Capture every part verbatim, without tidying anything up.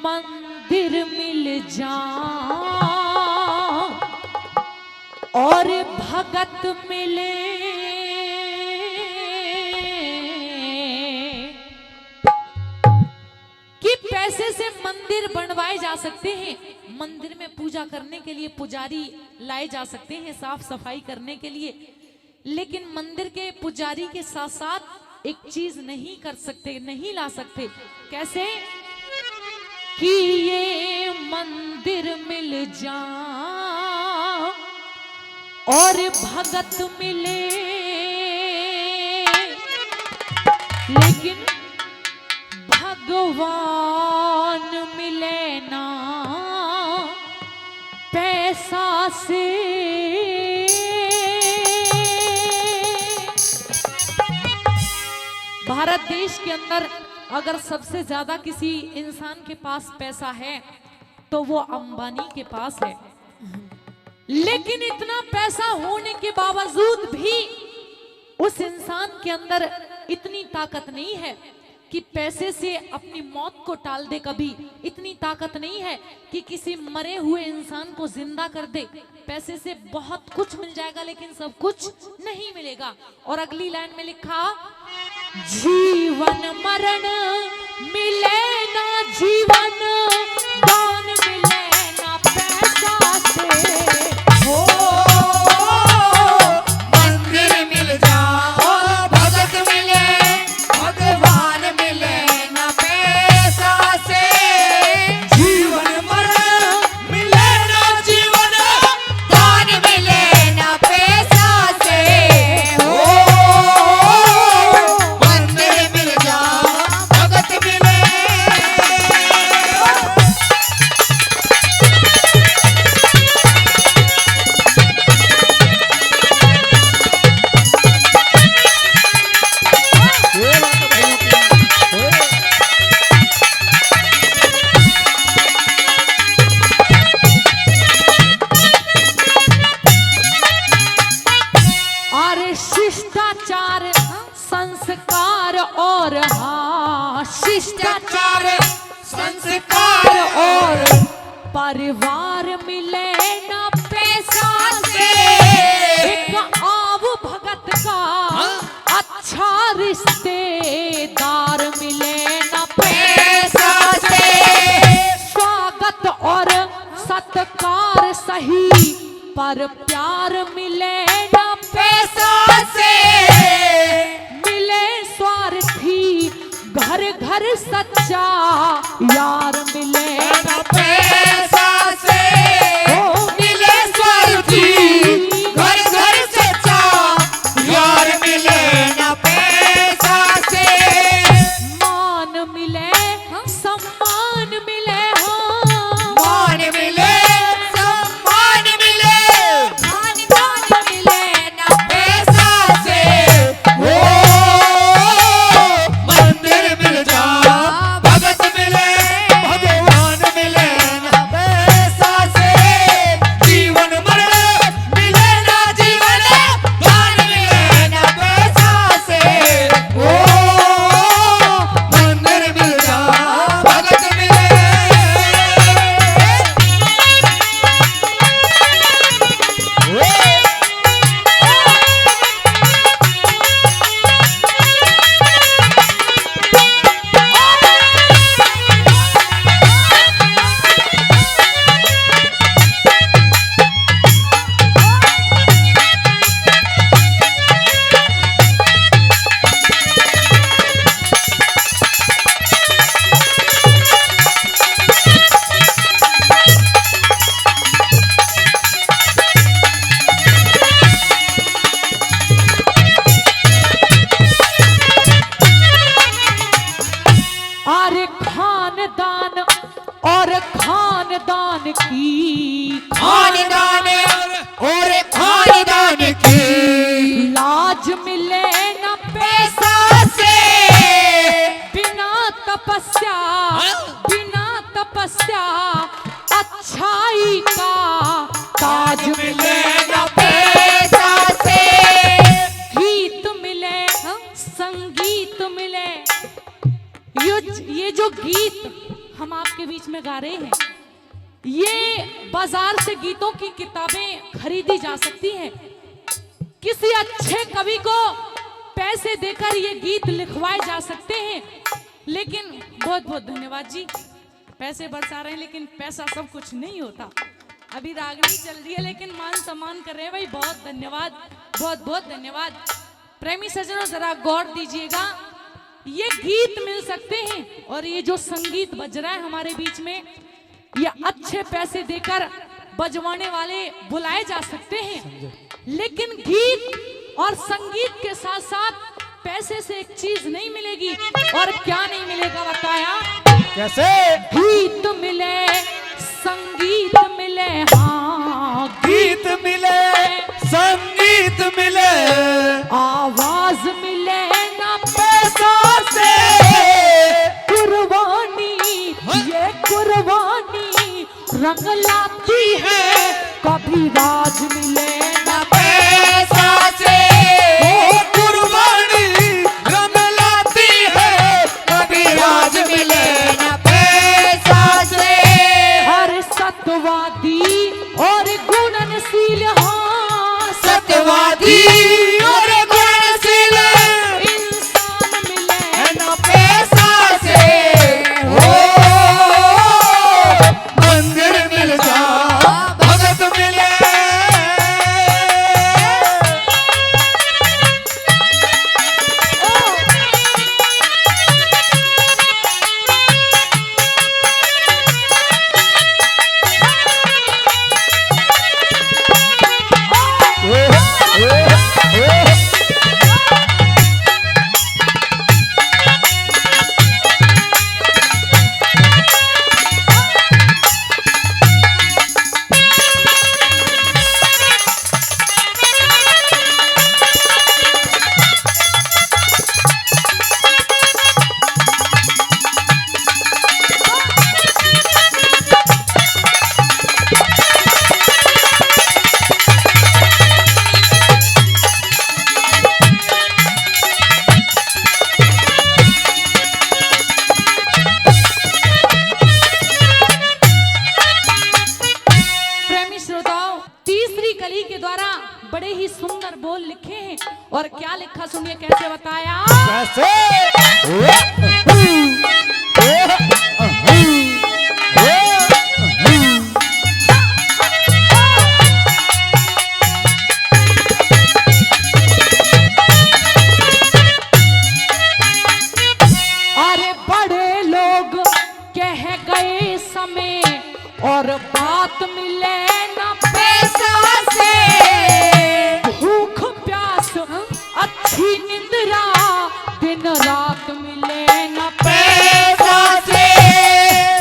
मंदिर मिल जा और भगत मिले। कि पैसे से मंदिर बनवाए जा सकते हैं, मंदिर में पूजा करने के लिए पुजारी लाए जा सकते हैं, साफ सफाई करने के लिए, लेकिन मंदिर के पुजारी के साथ साथ एक चीज नहीं कर सकते, नहीं ला सकते। कैसे? कि ये मंदिर मिल जा और भगत मिले, लेकिन भगवान मिले ना पैसा से। भारत देश के अंदर अगर सबसे ज्यादा किसी इंसान के पास पैसा है तो वो अंबानी के पास है, लेकिन इतना पैसा होने के बावजूद भी उस इंसान के अंदर इतनी ताकत नहीं है कि पैसे से अपनी मौत को टाल दे। कभी इतनी ताकत नहीं है कि किसी मरे हुए इंसान को जिंदा कर दे। पैसे से बहुत कुछ मिल जाएगा, लेकिन सब कुछ नहीं मिलेगा। और अगली लाइन में लिखा, जीवन मरण मिले ना जीवन दान, मिले ना पैसा से। हो, मंदिर मिल जा और भगत मिले, भगवान मिले ना पैसा से। जीवन मरण मिले ना जीवन दान, मिले ना पैसा से। हो, मंदिर मिल जा, भगत मिले। अरे शिष्टाचार, संस्कार और, हाँ, शिष्टाचार, संस्कार और परिवार मिले ना पैसा से। एक आव भगत का, हाँ, अच्छा रिश्तेदार मिले ना पैसा से। स्वागत और सत्कार सही, पर प्यार मिले ना पैसा से। मिले स्वार्थी घर घर सच्चा यार, मिले ना पैसा से। ओ, मिले स्वार्थी घर घर सच्चा यार, मिले ना पैसा से। मान मिले, हाँ, सम्मान मिले, हाँ। मान मिले, सम्मान मिले। खानदान मिले ना पैसा से। हो, मंदिर मिल जा, भगत मिले, भगवान मिले ना पैसा से। जीवन मरण मिले ना जीवन दान, मिले ना पैसा से। ओ, मंदिर मिल जा, भगत मिले। अरे खानदान और खानदान की, खानदान और खानदान की लाज मिले ना पैसा से। बिना तपस्या, हाँ? बिना तपस्या अच्छाई का ताज मिले ना पैसा से। गीत मिले, हाँ? संगीत मिले, यो, ये जो गीत, हम आपके बीच में गा रहे हैं। ये बाजार से गीतों की किताबें खरीदी जा सकती हैं। किसी अच्छे कवि को पैसे देकर ये गीत लिखवाए जा सकते हैं। लेकिन बहुत बहुत धन्यवाद जी। पैसे बरसा रहे हैं, लेकिन पैसा सब कुछ नहीं होता। अभी रागनी चल रही है, लेकिन मान सम्मान कर रहे हैं भाई। बहुत धन्यवाद, बहुत बहुत धन्यवाद। प्रेमी सज्जनों, जरा गौर दीजिएगा, ये गीत मिल सकते हैं और ये जो संगीत बज रहा है हमारे बीच में, ये अच्छे पैसे देकर बजवाने वाले बुलाए जा सकते हैं, लेकिन गीत और संगीत के साथ साथ पैसे से एक चीज नहीं मिलेगी। और क्या नहीं मिलेगा, बताया? कैसे? गीत मिले, संगीत मिले, हाँ, गीत मिले, संगीत मिले, आवाज मिले ना पैसा से। कुर्बानी, हाँ। ये कुर्बानी रंग लाती है, कभी राज मिले ना पैसा से। ओ कुर्बानी रंग लाती है, कभी राज मिले ना पैसा से। हर सतवादी और गुणनशील, हाँ, सतवादी और गुणनशील इंसान मिले ना पैसा से। हो मंदिर मिल जा, भगत मिले। प्रेमी श्रोताओं, तीसरी कली के द्वारा बड़े ही सुंदर बोल लिखे हैं। और क्या लिखा, सुनिए कैसे बताया। कैसे? अरे बड़े लोग कह गए समय और बात मिले ना पैसा से। भूख प्यास, अच्छी निंद्रा, दिन रात मिले ना पैसा से।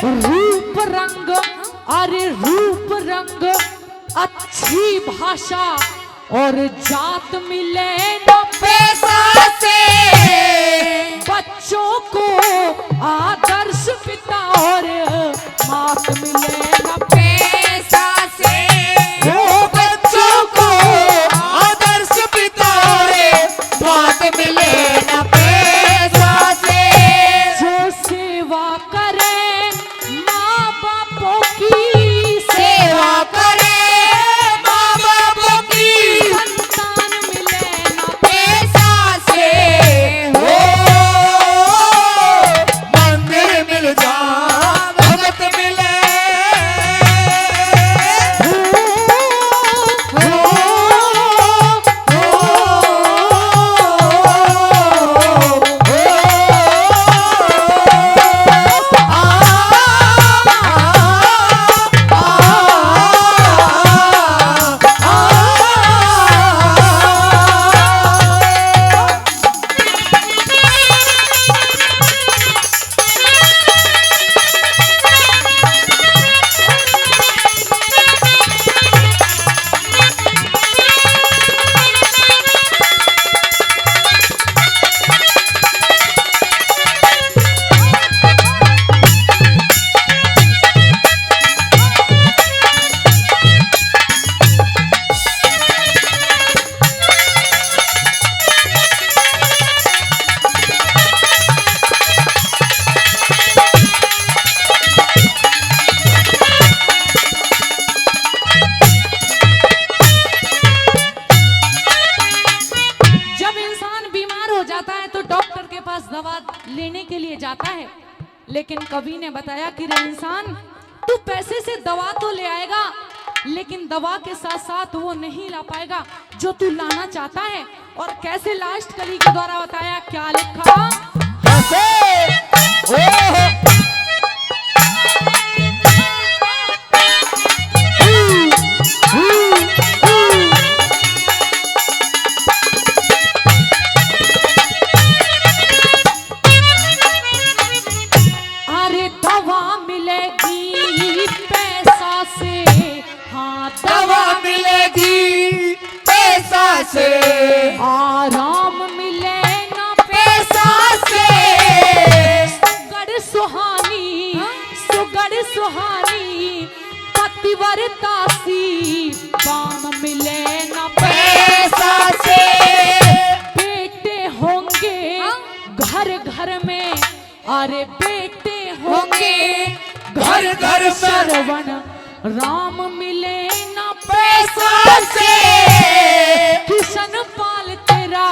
रूप रंग, अरे रूप रंग, अच्छी भाषा और जात मिले ना पैसा से। बच्चों को आदर्श पिता और मात मिले ना पैसा से। वो बच्चों को आदर्श पिता और मात मिले ना पैसा से। जो सेवा करे माँ बापों की, सेवा करे माँ बापों की, संतान मिले ना पैसा से। हो मंदिर मिल जा, भगत मिले। के लिए जाता है, लेकिन कवि ने बताया कि रे इंसान, तू पैसे से दवा तो ले आएगा, लेकिन दवा के साथ साथ वो नहीं ला पाएगा जो तू लाना चाहता है। और कैसे, लास्ट कवि के द्वारा बताया, क्या लिखा? कैसे? ओहो। अरे दवा मिलेगी पैसा से, हाँ दवा मिलेगी पैसा से, आराम मिले ना पैसा से। सुगड़ सुहानी, सुगड़ सुहानी पतिव्रता सी, दाम मिले ना पैसा से। बेटे होंगे घर घर में, अरे बेटे होंगे घर घर में। श्रवण राम मिले ना पैसा से। किशन पाल तेरा